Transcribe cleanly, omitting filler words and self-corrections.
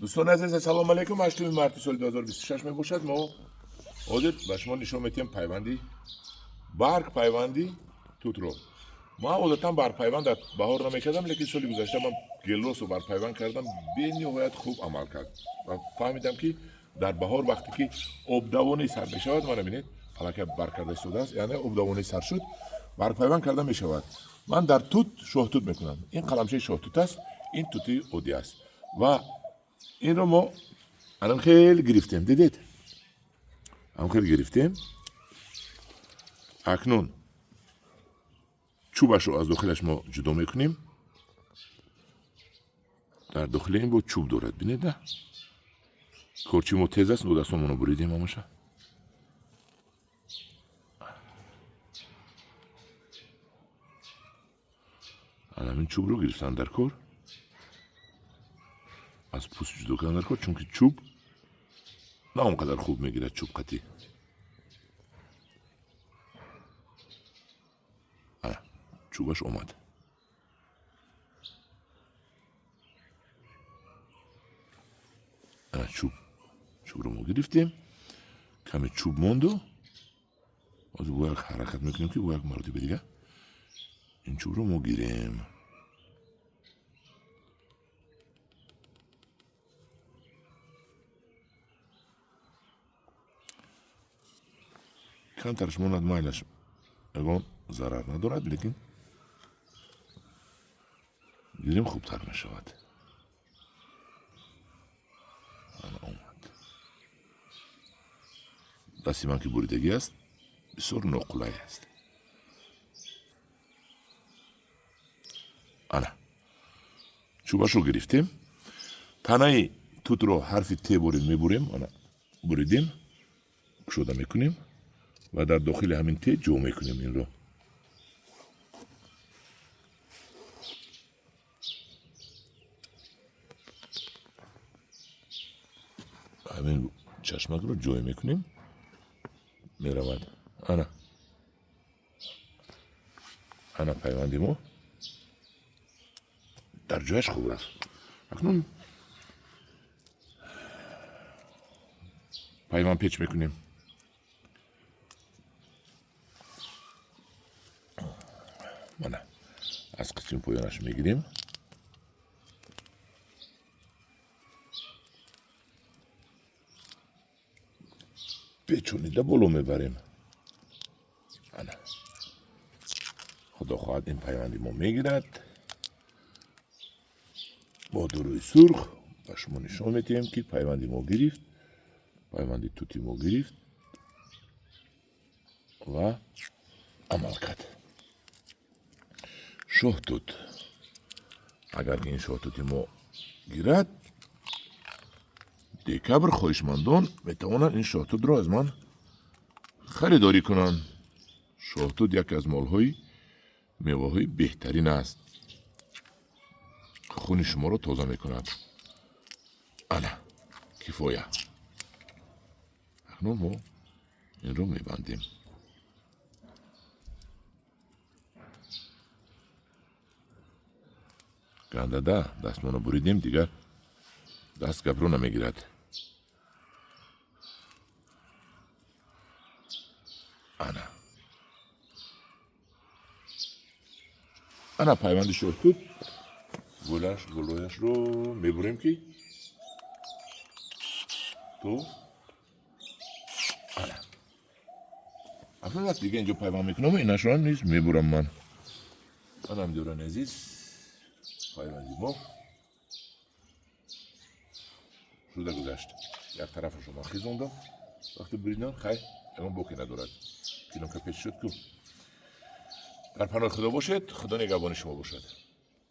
Дӯстони азиз, ассалому алайкум. 8 марти соли 2026 мебошад. Мо ҳозир ба шумо нишон медиҳем пайванди барг, пайванди тутро. Ман одатан баргпайванд дар баҳор намекардам, лекин соли гузашта ман гелосро баргпайванд кардам, бениҳоят хуб амал кард ва фаҳмидам, ки дар баҳор вақте ки обдавонӣ сар мешавад, мана бинед, аллакай барг карда истодааст, яъне обдавонӣ сар шуд, баргпайванд карда мешавад. Ман дар тут шоҳтут мекунам. Ин қаламчаи шоҳтут аст, ин тути оддӣ аст ва инро мо анам хеле гирифтем, дидед, ам хеле гирифтем. Акнун чӯбашро аз дохилаш мо ҷудо мекунем. Дар дохили ин бо чӯб дорад, бинед, на корчи мо тез аст, дастомонро буридем ҳамаша. Ҳамин чӯбро гирифтан дар кор, аз пӯст ҷудо кардан дар кор, чунки чӯб на он қадар хуб мегирад, чӯб қатӣ. Чӯбаш омад. Ана чӯб, чӯбро мо гирифтем, каме чӯб монду, ҳозир бо як ҳаракат мекунем, ки бо як маротиба дига ин чӯбро мо гирем. Камтараш монад, майлаш, ягон зарар надорад, лекин гирем, хубтар мешавад. Ана омад. Дасти ман ки буридагӣ аст, бисёр ноқулай аст. Ана чӯбашро гирифтем, танаи тутро ҳарфи Т борем мебурем, ана буридем, кушода мекунем ва дар дохили ҳамин Т ҷо мекунем инро. Ҳамин чашмакро ҷой мекунем, меравад. Ана ана пайванди мо дар ҷояш хуб рафт. Акнун пайванд печ мекунем. Мана аз қисми поёнаш мегирем, печонида боло мебарем. Ана худо хоҳад, ин пайванди мо мегирад. Бо дурӯи сурх ба шумо нишон медиҳем, ки пайванди мо гирифт, пайванди тути мо гирифт ва амал кард. Шоҳтут, агар ки ин шоҳтути мо гирад, декабр хоҳишмандон метавонанд ин шоҳтутро аз ман харидорӣ кунанд. Шоҳтут яке аз молҳои меваҳои беҳтарин аст, хуни шуморо тоза мекунад. Ана кифоя. Акнун мо инро мебандем. Гандада дастмонро буридем, дигар даст гапро намегирад. Ана ана пайванди шоҳтут, гулаш гулояшро мебурем, ки то ана акнун вақт дига инҷо пайванд мекунам, инашро низ мебурам ман. Анам дӯрони азиз, пайванди мо шуда гузашт. Як тарафашро ман хизондам вақти буридан, хай, ягон боке надорад, кинока печ шуд ку. Дар паноҳи худо бошед, худо нигаҳбони шумо бошад.